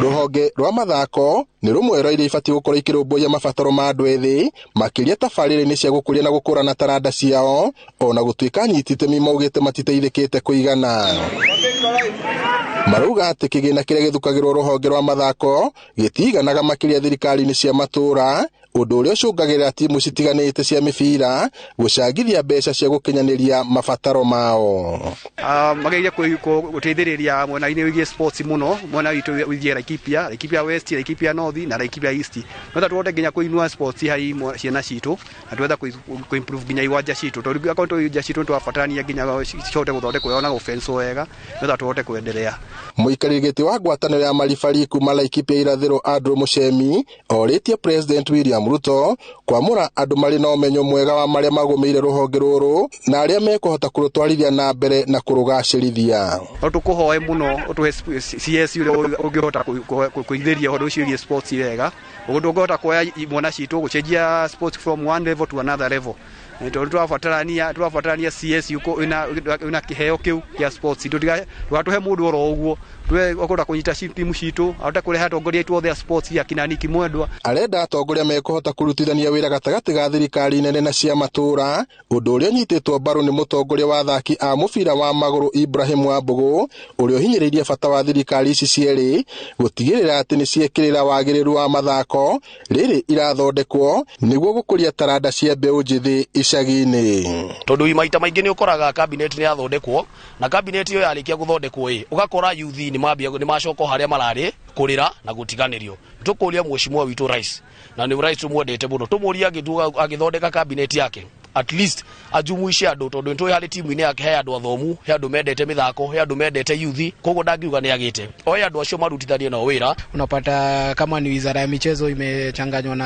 Rũhonge rwa mathako nĩ rũmwe rwa iria ibatiĩ gũkorwo ikĩrũmbũiya mabataro ma andũ ethĩ, makĩria tabarĩra-inĩ cia gũkũria na gũkũrana taranda ciao, ona gũtuĩka anyiti itemi maugĩte matiteithĩkĩte kũigana. Marauga atĩ kĩgĩna kĩrĩa gĩthukagĩrwo rũhonge rwa mathako gĩtiganaga makĩria thirikari-inĩ cia matũũra, ũndũ ũrĩa ũcũngagĩrĩra timu citiganĩte cia mĩbira gũcangithia mbeca cia gũkinyanĩria mabataro mao. Mageria gũteithĩrĩria mwena-inĩ wĩgiĩ sports mũno, mwena witũ wĩgiĩ Laikipia, Laikipia West, Laikipia North na Laikipia East. No tũhote nginya kũinua sports harĩ ciana citũ na twetha kũ-improve nginya iwanja citũ, tondũ akorwo iwanja citũ nĩtũrabatarania nginya cihote gũthondekwo na gũbenswo wega nĩgetha tũhote kwendelea. Mũikarĩri gĩtĩ wa ngwatanĩro ya maribari kuma Laikipia irathĩro Andrew Muchemi orĩtie President William Ruto kwamũra andũ marĩ na ũmenyo mwega wa marĩa magũmĩire rũhonge rũrũ na arĩa mekũhota kũrũtwarithia na mbere na kũrũgacĩrithia. No tũkũhoe mũno ũtũhe CS ũrĩa ũngĩhota kũithĩria ũhoro ũcio wĩgiĩ sports wega, ũguo ndũngĩhota kuoya mwana citũ gũcenjia sports from one level to another level, tondũ tũrabatarania CS wĩna kĩheo kĩu kĩa sports. Ndũgatũhe mũndũ oro ũguo ũkũhota kũnyita timu citũ, ahote kũrehe atongoria aitũ othe a sports akina Nicky Mwendwa. Arenda atongoria mekũhota kũrutithania wĩra gatagatĩ ga thirikari nene na cia matũũra, ũndũ ũrĩa ũnyitĩtwo mbaru nĩ mũtongoria wa athaki a mũbira wa magũrũ Ibrahim Wambũgũ, ũrĩa ũhinyĩrĩirie bata wa thirikari ici cierĩ gũtigĩrĩra atĩ nĩ ciekĩrĩra wagĩrĩru wa mathako rĩrĩ irathondekwo nĩguo gũkũria taranda cia mbeũ njĩthĩ icagi-inĩ. Tondũ maita maingĩ nĩ ũkoraga cabinet nĩ yathondekwo, na cabinet ĩyo yarĩkia gũthondekwo ĩ ũgakora youth nĩ mambia nĩ macoka harĩa mararĩ kũrĩra na gũtiganĩrio. Tũkũria mheshimiwa witũ rais, na nĩ rais tũmwendete mũno, tũmũrie agĩthondeka cabinet yake at least ajumuishe andũ, tondũ nĩtũĩ harĩ timu-inĩ yake he andũ athomu, he andũ mendete mĩthako, he andũ mendete youth, koguo ndangiuga nĩ agĩte oe andũ acio marutithanie nao wĩra. Unapata kama ni wizara ya michezo imechanganywa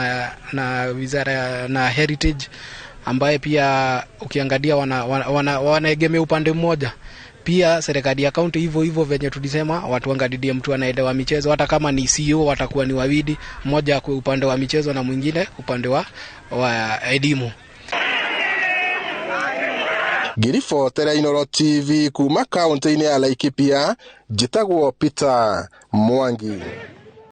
na wizara na heritage, ambaye pia ukiangalia wanaegemea upande mmoja. Pia serikali ya kaunti hivyo hivyo venye tulisema watu angalilie mtu anaelewa michezo, hata kama ni CEO watakuwa ni wawili, mmoja kwa upande wa michezo na mwingine upande wa elimu. Ngiribotera Inooro TV kuma kaunti-inĩ ya Laikipia, njĩtagwo Peter Mwangi.